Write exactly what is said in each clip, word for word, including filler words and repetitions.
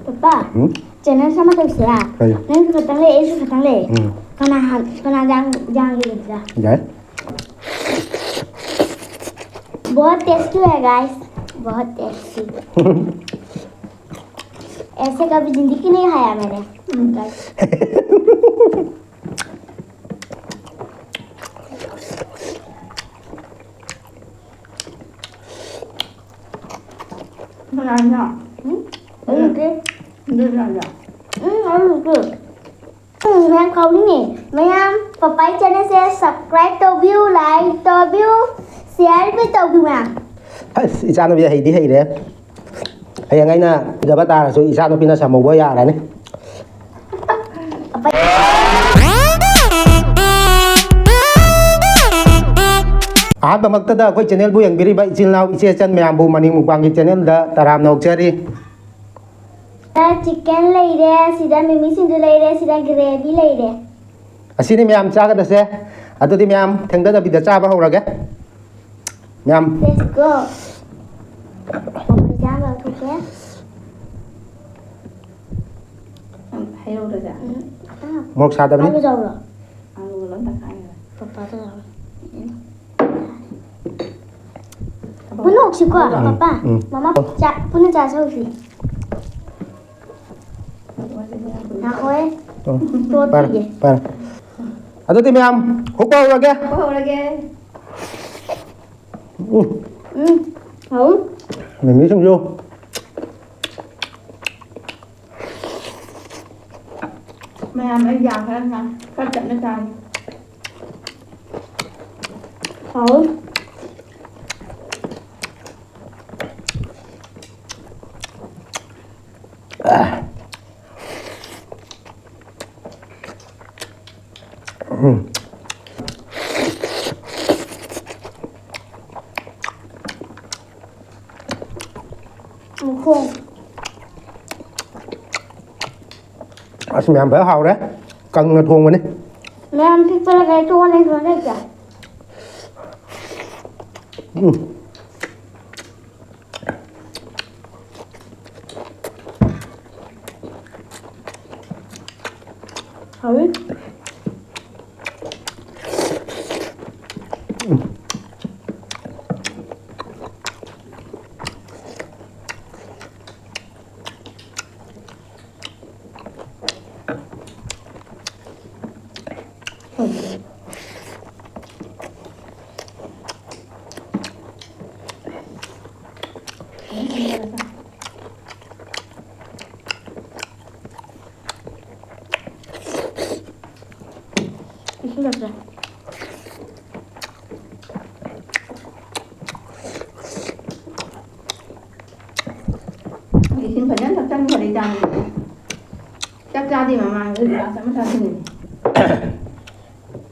Papa, ꯎꯝ? Challenge ꯑꯃ ꯇꯧꯁꯤꯔꯥ? ꯀꯔꯤ? ꯅꯪꯁꯨ ꯈꯛꯇꯪ ꯂꯩ, ꯑꯩꯁꯨ ꯈꯛꯇꯪ ꯂꯩ꯫ ꯎꯝ꯫ ꯀꯅꯥ ꯍꯥꯟ-, ꯀꯅꯥ ꯌꯥꯡ-, ꯌꯥꯡꯒꯦ ꯌꯦꯡꯁꯤꯔꯥ? ꯌꯥꯏ꯫ बहुत tasty है, guys। बहुत tasty। ऐसे कभी जिंदगी नहीं खाया मैंने। हम्म, guys। ꯀꯅꯥꯅꯣ? ꯎꯝ? ꯎꯝ꯫ ꯑꯗꯨ ꯆꯥꯗ꯭ꯔꯣ? ꯎꯝ, ꯑꯗꯨ ꯆꯥꯏ꯫ ꯎꯝ, ꯃꯌꯥꯝ ꯀꯥꯎꯅꯤꯡꯉꯦ꯫ ꯃꯌꯥꯝ, ꯄꯄꯥꯏ channelꯁꯦ subscribe ꯇꯧꯕꯤꯌꯨ, like ꯇꯧꯕꯤꯌꯨ, shareꯁꯨ ꯇꯧꯕꯤꯌꯨ, ꯃꯌꯥꯝ꯫ ꯑꯁ, ꯏꯆꯥꯅꯨꯄꯤ ꯍꯩꯗꯤ ꯍꯩꯔꯦ꯫ ꯍꯌꯦꯡ ꯑꯩꯅ ꯏꯗꯕ ꯇꯥꯔꯁꯨ ꯏꯆꯥꯅꯨꯄꯤꯅ ꯁꯝꯍꯧꯕ ꯌꯥꯔꯅꯤ꯫ ꯄꯄꯥꯏ꯫ ꯑꯍꯥꯟꯕꯃꯛꯇꯗ ꯑꯩꯈꯣꯏ channelꯕꯨ ꯌꯦꯡꯕꯤꯔꯤꯕ ꯏꯆꯤꯜ ꯏꯅꯥꯎ ꯏꯆꯦ ꯏꯆꯟ ꯃꯌꯥꯝꯕꯨ ꯃꯅꯤꯡ ꯃꯨꯛꯕꯥꯡꯒꯤ channelꯗ ꯇꯔꯥꯝꯅ ꯑꯣꯛꯆꯔꯤ꯫ ꯁꯤꯗ chicken ꯂꯩꯔꯦ, ꯁꯤꯗ ꯃꯤꯃꯤ ꯁꯤꯡꯖꯨ ꯂꯩꯔꯦ, ꯁꯤꯗ gravy ꯂꯩꯔꯦ꯫ ꯑꯁꯤꯅꯤ ꯃꯌꯥꯝ ꯆꯥꯒꯗꯕꯁꯦ꯫ ꯑꯗꯨꯗꯤ ꯃꯌꯥꯝ ꯊꯦꯡꯊꯗꯕꯤꯗ ꯆꯥꯕ ꯍꯧꯔꯒꯦ꯫ ꯃꯌꯥꯝ꯫ Let's go꯫ ꯄꯄꯥꯏ ꯆꯥꯕ ꯂꯧꯊꯣꯛꯀꯦ꯫ ꯍꯩꯔꯧꯔꯁꯦ꯫ ꯎꯝ꯫ ꯃꯣꯔꯣꯛ ꯁꯥꯗꯕꯅꯤ꯫ ꯑꯂꯨ ꯆꯥꯎꯔꯣ? ꯑꯂꯨꯒ ꯂꯣꯏ ꯇꯪꯈꯥꯏ ꯍꯦꯜꯂꯦ꯫ ꯄꯄꯥꯗꯣ ꯆꯥꯎꯔꯣ꯫ ꯎꯝ꯫ ꯄꯨꯟꯅ ꯑꯣꯛꯁꯤꯀꯣ, ꯎꯝ, ꯄꯄꯥ꯫ ꯎꯝ꯫ ꯃꯃꯥ, ꯆꯥ-, ꯄꯨꯟꯅ ꯆꯥꯖꯧꯁꯤ꯫ ꯉꯥꯏꯈꯣꯍꯦ꯫ ꯎꯝ꯫ ꯇꯣꯠꯈꯤꯒꯦ꯫ ꯄꯥꯏꯔꯣ, ꯄꯥꯏꯔꯣ꯫ ꯑꯗꯨꯗꯤ ꯃꯌꯥꯝ ꯍꯨꯞꯄ ꯍꯧꯔꯒꯦ꯫ ꯍꯨꯞꯄ ꯍꯧꯔꯒꯦ꯫ ꯎꯝ꯫ ꯎꯝ꯫ ꯍꯥꯎ꯫ ꯃꯤꯃꯤ ꯁꯤꯡꯖꯨ꯫ ꯃꯌꯥꯝ ꯑꯩ ꯌꯥ ꯈꯔ ꯉꯥꯡ-, ꯈꯔ ꯇꯞꯅ ꯆꯥꯒꯦ꯫ ꯍꯥꯎ꯫ ꯎꯝ꯫ ꯃꯈꯣꯡ꯫ ꯑꯁ, ꯃꯌꯥꯝ ꯐꯖꯅ ꯍꯥꯎꯔꯦ꯫ ꯀꯪꯅ ꯊꯣꯡꯕꯅꯤ꯫ ꯃꯌꯥꯝ ꯄꯤꯛꯄꯅ ꯀꯩ ꯇꯣꯛꯑꯣ ꯂꯩꯇ꯭ꯔꯣ ꯂꯩꯇ꯭ꯔꯣ? ꯎꯝ꯫ ꯍꯥꯎꯋꯤ꯫ ꯏꯁꯤꯡ ꯊꯛꯀꯦ꯫ ꯏꯁꯤꯡ ꯐꯖꯅ ꯊꯛꯆꯟꯈ꯭ꯔꯦ ꯏꯆꯥꯅꯤ꯫ ꯆꯥꯛ ꯆꯥꯗꯦ ꯃꯃꯥꯡꯗ ꯒ꯭ꯂꯥꯁ ꯑꯃ ꯆꯥꯁꯤꯜꯂꯤꯅꯦ꯫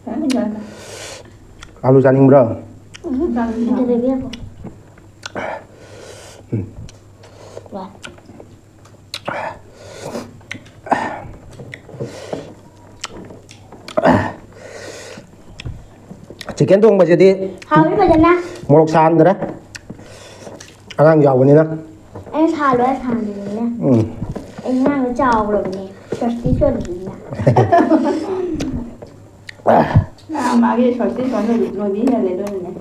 ꯐꯖꯅ ꯐꯖꯅ꯫ ꯑꯥꯂꯨ ꯆꯥꯅꯤꯡꯕ꯭ꯔꯣ? ꯎꯝ, ꯆꯥꯅꯤꯡꯉꯦ꯫ ꯑꯗꯨꯗꯒꯤ ꯌꯦꯡꯉꯣ꯫ ꯎꯝ꯫ ꯋꯥ꯫ ꯆꯤꯀꯟ ꯊꯣꯡꯕꯁꯤꯗꯤ ꯍꯥꯎꯋꯤ ꯐꯖꯅ꯫ ꯃꯣꯔꯣꯛ ꯁꯥꯍꯟꯗ꯭ꯔꯦ, ꯑꯉꯥꯡ ꯌꯥꯎꯕꯅꯤꯅ꯫ ꯑꯩꯅ ꯁꯥꯍꯜꯂꯣ ꯍꯥꯏꯔ ꯁꯥꯍꯟꯗ꯭ꯔꯤꯅꯤꯅꯦ꯫ ꯎꯝ꯫ ꯑꯩ ꯑꯉꯥꯡꯗꯣ ꯆꯥꯎꯈ꯭ꯔꯕꯅꯦ, ꯁꯣꯁꯇꯤ ꯁꯣꯟꯕꯅꯤꯅ꯫ ꯑ, ꯃꯥꯒꯤ ꯁꯣꯁꯇꯤ ꯁꯣꯟ ꯂꯣꯏꯕꯤ ꯍꯦꯜꯂꯦ ꯑꯗꯨꯅꯅꯦ꯫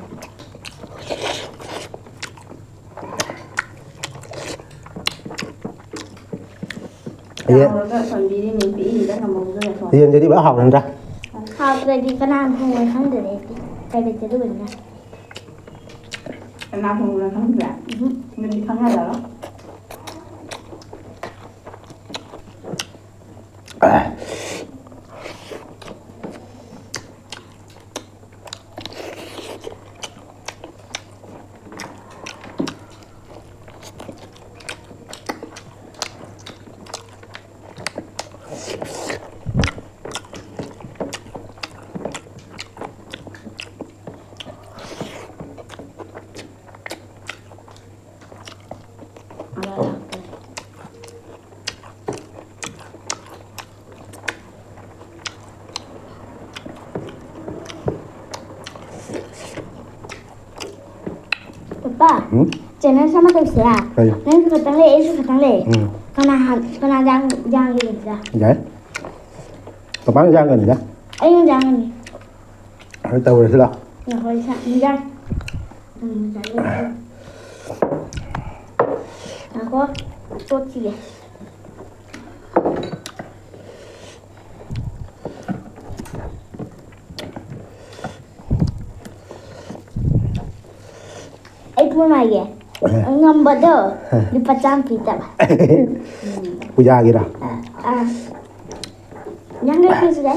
ꯌꯦꯟ ꯆꯥꯎꯔꯒ ꯁꯣꯟꯕꯤꯔꯤꯅꯤ, ꯄꯤꯛꯏꯉꯩꯗ ꯉꯝꯍꯧꯗ꯭ꯔꯦ ꯁꯣꯟ꯫ ꯌꯦꯟꯁꯤꯗꯤ ꯐꯖꯅ ꯍꯥꯎꯔꯅꯤꯗ꯫ ꯍꯥꯎꯇ꯭ꯔꯗꯤ ꯀꯅꯥꯅ ꯊꯣꯡꯕꯅꯣ ꯈꯪꯗ꯭ꯔꯦ ꯑꯩꯗꯤ꯫ ꯎꯄꯥꯏ ꯂꯩꯇꯦ ꯑꯗꯨꯒꯤꯅꯤꯅ꯫ ꯀꯅꯥ ꯊꯣꯡꯕꯅꯣ ꯈꯪꯗ꯭ꯔꯦ? ꯎꯝ꯫ ꯑꯗꯨꯗꯤ ꯈꯪ ꯌꯥꯗꯕ꯫ ꯄꯄꯥ, ꯎꯝ? ꯆꯦꯂꯦꯟꯖ ꯑꯃ ꯇꯧꯁꯤꯔꯥ? ꯀꯩ? ꯅꯪꯁꯨ ꯈꯇꯪ ꯂꯩ, ꯑꯩꯁꯨ ꯈꯇꯪ ꯂꯩ꯫ ꯎꯝ꯫ ꯀꯅꯥ ꯍꯥꯟ-, ꯀꯅꯥ ꯌꯥꯡ-, ꯌꯥꯡꯒꯦ ꯌꯦꯡꯁꯤꯔꯥ? ꯌꯥꯏ꯫ ꯄꯄꯥꯅ ꯆꯥꯒꯅꯤꯗ꯫ ꯑꯩꯅ ꯆꯥꯒꯅꯤ꯫ ꯑꯗꯨ ꯇꯧꯔꯁꯤ ꯂꯥꯎ꯫ ꯉꯥꯏꯈꯣ, ꯏꯁꯥ ꯏꯟꯖꯥꯡ꯫ ꯎꯝ, ꯆꯥꯒꯦ꯫ ꯉꯥꯏꯈꯣ, ꯇꯣꯠꯈꯤꯒꯦ꯫ ꯑꯩ ꯄꯨꯡ ꯍꯥꯏꯒꯦ꯫ ꯑ꯫ ꯉꯝꯕꯗꯣ ꯂꯨꯄꯥ ꯆꯥꯝꯃ ꯄꯤꯗꯕ꯫ ꯄꯨꯖꯥꯒꯤꯔ? ꯑ, ꯑ꯫ ꯌꯥꯡꯈꯩ ꯄꯤꯁꯤꯗ꯫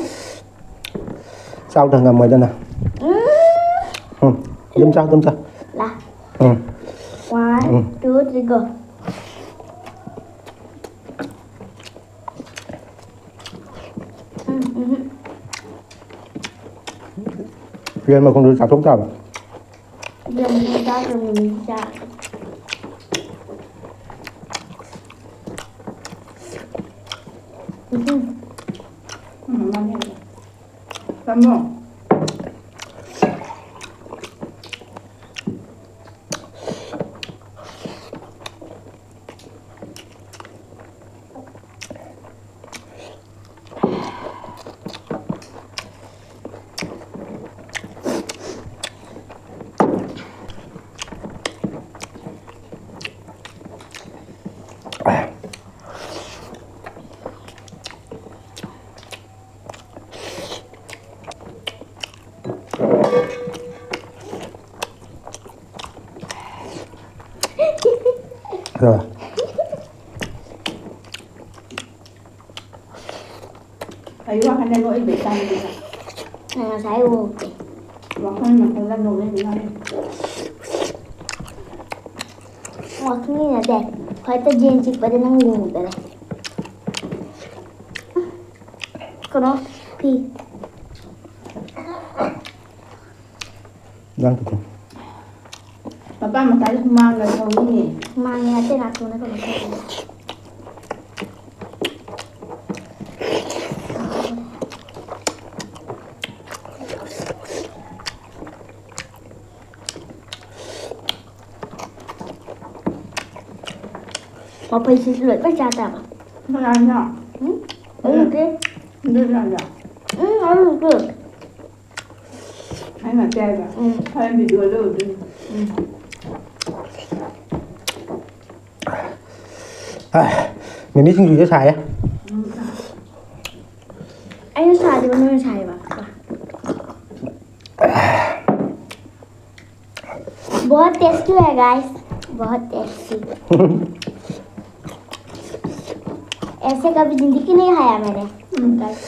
ꯆꯥꯎꯗ ꯉꯝꯃꯣꯏꯗꯅ꯫ ꯎꯝ꯫ ꯎꯝ꯫ ꯑꯗꯨꯝ ꯆꯥꯎ, ꯑꯗꯨꯝ ꯆꯥꯎ꯫ ꯂꯥ꯫ ꯎꯝ꯫ One, ꯎꯝ꯫ Two, three, go꯫ ꯎꯝ, ꯎꯝ꯫ ꯌꯦꯟ ꯃꯈꯣꯡꯗꯨ ꯆꯥꯊꯣꯛ ꯇꯥꯕ꯫ ꯌꯦꯟ ꯃꯈꯣꯡ ꯆꯥꯗ꯭ꯔꯕꯅꯤ ꯆꯥ꯫ ꯎꯝ꯫ ꯎꯝ, ꯃꯥꯅꯦ꯫ ꯇꯥꯃꯣ꯫ ꯀꯩ ꯋꯥꯈꯜꯗ ꯅꯣꯛꯏꯕ ꯏꯆꯥꯅꯨꯄꯤꯗꯣ? ꯅꯪ ꯉꯁꯥꯏ ꯎꯍꯧꯗꯦ꯫ ꯋꯥꯈꯜ ꯃꯈꯜꯗ ꯅꯣꯛꯂꯛꯏꯕ ꯏꯆꯥꯅꯨꯄꯤ꯫ ꯋꯥꯈꯜꯒꯤ ꯅꯠꯇꯦ, ꯍꯦꯛꯇ ꯖꯦꯟ ꯆꯤꯛꯄꯗ ꯅꯪ ꯎꯍꯧꯗꯔꯦ꯫ ꯀꯩꯅꯣ, ꯐꯤ꯫ ꯏꯟꯖꯥꯡ ꯊꯣꯛꯈ꯭ꯔꯣ꯫ ꯃꯄꯥ ꯃꯆꯥꯁꯦ ꯍꯨꯃꯥꯡꯒ ꯁꯧꯏꯅꯦ꯫ ꯍꯨꯃꯥꯡꯒꯤ ꯅꯠꯇꯦ, ꯅꯥꯇꯣꯟꯗ ꯀꯩꯅꯣ ꯇꯧꯔꯦ꯫ ꯃꯐꯩꯁꯤꯁꯨ ꯂꯣꯏ ꯆꯥ ꯇꯥꯕ꯫ ꯀꯅꯥꯅꯣ? ꯎꯝ? ꯑꯌꯨꯛꯀꯤ꯫ ꯑꯗꯨ ꯆꯥꯕ꯭ꯔꯥ? ꯎꯝ, ꯑꯗꯨꯁꯨ꯫ ꯑꯩꯅ ꯆꯥꯏꯕ꯫ ꯎꯝ꯫ ꯍꯣꯔꯦꯟ video ꯗ ꯎꯗꯣꯏꯅꯤ꯫ ꯎꯝ꯫ ꯑꯥ, ꯃꯤꯃꯤ ꯁꯤꯡꯖꯨꯁꯦ ꯁꯥꯏꯌꯦ꯫ ꯎꯝ꯫ ꯑꯩꯅ ꯁꯥꯗꯦꯕ, ꯅꯣꯏꯅ ꯁꯥꯏꯌꯦꯕ꯫ बहुत tasty है guys, बहुत tasty। ऐसे कभी जिंदगी नहीं खाया मैंने। ꯎꯝ, guys꯫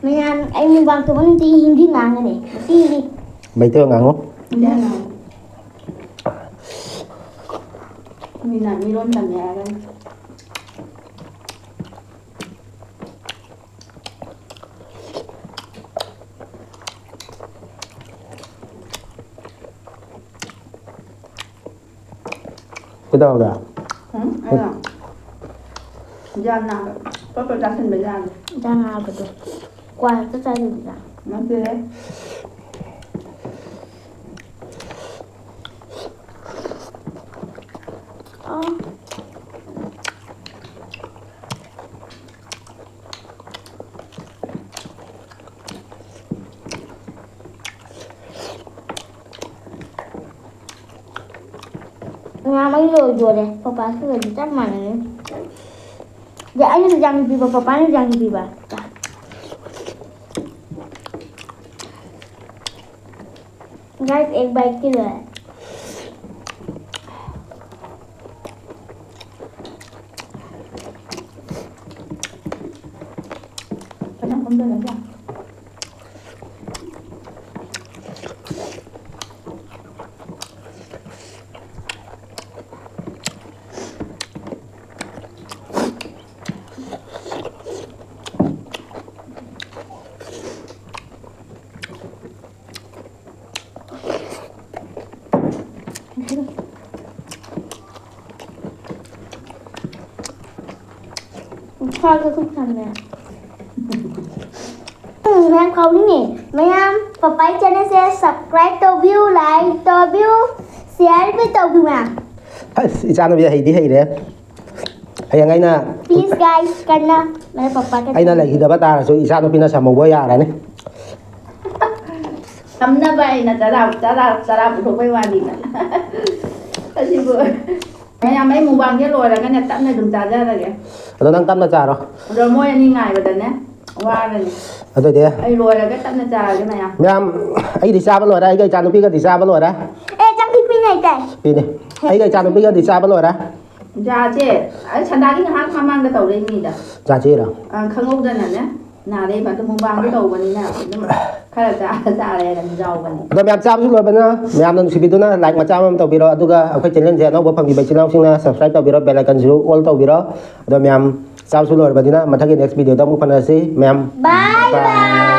ꯃꯌꯥꯝ ꯑꯩ ꯃꯨꯛꯕꯥꯡ ꯇꯧꯕ ꯅꯨꯃꯤꯠꯇꯤ ꯍꯤꯟꯗꯤ ꯉꯥꯡꯒꯅꯤ ꯉꯁꯤꯗꯤ꯫ ꯃꯩꯇꯩꯂꯣꯟ ꯉꯥꯡꯉꯨ꯫ ꯍꯤꯟꯗꯤ ꯉꯥꯡꯉꯨ꯫ ꯃꯤꯅ ꯃꯤꯔꯣꯟ ꯇꯝꯃꯦ ꯍꯥꯏꯔꯒꯅꯤ꯫ ꯀꯩꯗꯧꯔꯒꯦ? ꯎꯝ, ꯑꯩꯅ ꯌꯥ ꯅꯥꯕ꯫ ꯄꯞ ꯄꯞ ꯆꯥꯁꯤꯟꯕ ꯌꯥꯗꯦ꯫ ꯌꯥ ꯅꯥꯕꯗꯣ꯫ ꯀ꯭ꯋꯥ ꯍꯦꯛꯇ ꯆꯥꯁꯤꯟꯕꯤꯗ꯫ ꯅꯠꯇꯦꯍꯦ꯫ ꯑꯥ꯫ ꯃꯌꯥꯝ ꯑꯩ ꯂꯣꯏꯗꯣꯔꯦ꯫ ꯄꯄꯥꯁꯨ ꯂꯣꯏꯗꯣꯔꯦ꯫ ꯆꯞ ꯃꯥꯟꯅꯩ꯫ ꯑꯗ ꯑꯩꯅ ꯌꯥꯝ ꯄꯤꯕ, ꯄꯄꯥꯅ ꯌꯥꯝ ꯄꯤꯕ꯫ Guys, एक bite की लो है। ꯈꯥꯒ ꯈꯨꯠ ꯊꯝꯃꯦ꯫ ꯎꯝ, ꯃꯌꯥꯝ ꯀꯥꯎꯅꯤꯡꯉꯦ꯫ ꯃꯌꯥꯝ ꯄꯄꯥꯏ channel ꯁꯦ subscribe ꯇꯧꯕꯤꯌꯨ, like ꯇꯧꯕꯤꯌꯨ, share ꯁꯨ ꯇꯧꯕꯤꯌꯨ ꯃꯌꯥꯝ꯫ ꯑꯁ, ꯏꯆꯥꯅꯨꯄꯤ ꯍꯩꯗꯤ ꯍꯩꯔꯦ꯫ ꯍꯌꯦꯡ ꯑꯩꯅ Please guys, ꯀꯟꯅ ꯃꯔꯛ ꯄꯛꯄ ꯀꯟꯅ꯫ ꯑꯩꯅ ꯂꯩꯈꯤꯗꯕ ꯇꯥꯔꯁꯨ ꯏꯆꯥ ꯅꯨꯄꯤꯅ ꯁꯝꯍꯧꯕ ꯌꯥꯔꯅꯤ꯫ ꯇꯝꯅꯕ ꯑꯩꯅ ꯆꯔꯥ ꯆꯔꯥ ꯆꯔꯥ ꯄꯨꯊꯣꯛꯄꯩ ꯋꯥꯅꯤꯗ꯫ ꯑꯁꯤꯕꯨ ꯃꯌꯥꯝ ꯑꯩ ꯃꯨꯛꯕꯥꯡꯁꯦ ꯂꯣꯏꯔꯒꯅꯦ ꯇꯞꯅ ꯑꯗꯨꯝ ꯆꯥꯖꯔꯒꯦ꯫ ꯑꯗꯣ ꯅꯪ ꯇꯞꯅ ꯆꯥꯔꯣ꯫ ꯑꯗꯣ ꯃꯣꯏ ꯑꯅꯤ ꯉꯥꯏꯕꯗꯅꯦ ꯋꯥꯔꯅꯤ꯫ ꯑꯗꯨꯗꯤ ꯑꯩ ꯂꯣꯏꯔꯒ ꯇꯞꯅ ꯆꯥꯔꯒꯦ ꯃꯌꯥꯝ꯫ ꯃꯌꯥꯝ, ꯑꯩꯗꯤ ꯆꯥꯕ ꯂꯣꯏꯔꯦ, ꯑꯩꯒ ꯏꯆꯥꯅꯨꯄꯤꯒꯗꯤ ꯆꯥꯕ ꯂꯣꯏꯔꯦ꯫ ꯑꯦ, ꯆꯥꯛ ꯄꯤꯛꯄꯤ ꯂꯩꯇꯦ꯫ ꯄꯤꯅꯤ꯫ ꯑꯩꯒ ꯏꯆꯥꯅꯨꯄꯤꯒꯗꯤ ꯆꯥꯕ ꯂꯣꯏꯔꯦ꯫ ꯌꯥꯁꯦ ꯑꯩ ꯁꯟꯗꯥꯒꯤ ꯉꯥꯏꯍꯥꯛ ꯃꯃꯥꯡꯗ ꯇꯧꯔꯛꯏ ꯃꯤꯗ꯫ ꯆꯥꯁꯤꯔꯣ? ꯑ, ꯈꯪꯍꯧꯗꯅꯅꯦ ꯅꯥꯔꯦ ꯃꯗꯨ ꯃꯨꯛꯕꯥꯡꯗꯣ ꯇꯧꯕꯅꯤꯅ ꯑꯗꯨꯝ ꯈꯔ ꯆꯥ ꯆꯥꯔꯦ ꯑꯗꯨꯝ ꯌꯥꯎꯕꯅꯤ꯫ ꯑꯗꯣ ꯃꯌꯥꯝ ꯆꯥꯕꯁꯨ ꯂꯣꯏꯕꯅ ꯃꯌꯥꯝꯅ ꯅꯨꯡꯁꯤꯕꯤꯗꯨꯅ like ꯃꯆꯥ ꯑꯃ ꯇꯧꯕꯤꯔꯣ, ꯑꯗꯨꯒ ꯑꯩꯈꯣꯏ channelꯁꯦ ꯑꯅꯧꯕ ꯐꯪꯕꯤꯕ ꯏꯆꯤꯜ ꯏꯅꯥꯎꯁꯤꯡꯅ subscribe ꯇꯧꯕꯤꯔꯣ, bell iconꯁꯨ all ꯇꯧꯕꯤꯔꯣ꯫ ꯑꯗꯣ ꯃꯌꯥꯝ ꯆꯥꯕꯁꯨ ꯂꯣꯏꯔꯕꯅꯤꯅ ꯃꯊꯪꯒꯤ next videoꯗ ꯑꯃꯨꯛ ꯐꯪꯅꯔꯁꯤ ꯃꯌꯥꯝ꯫ Bye bye.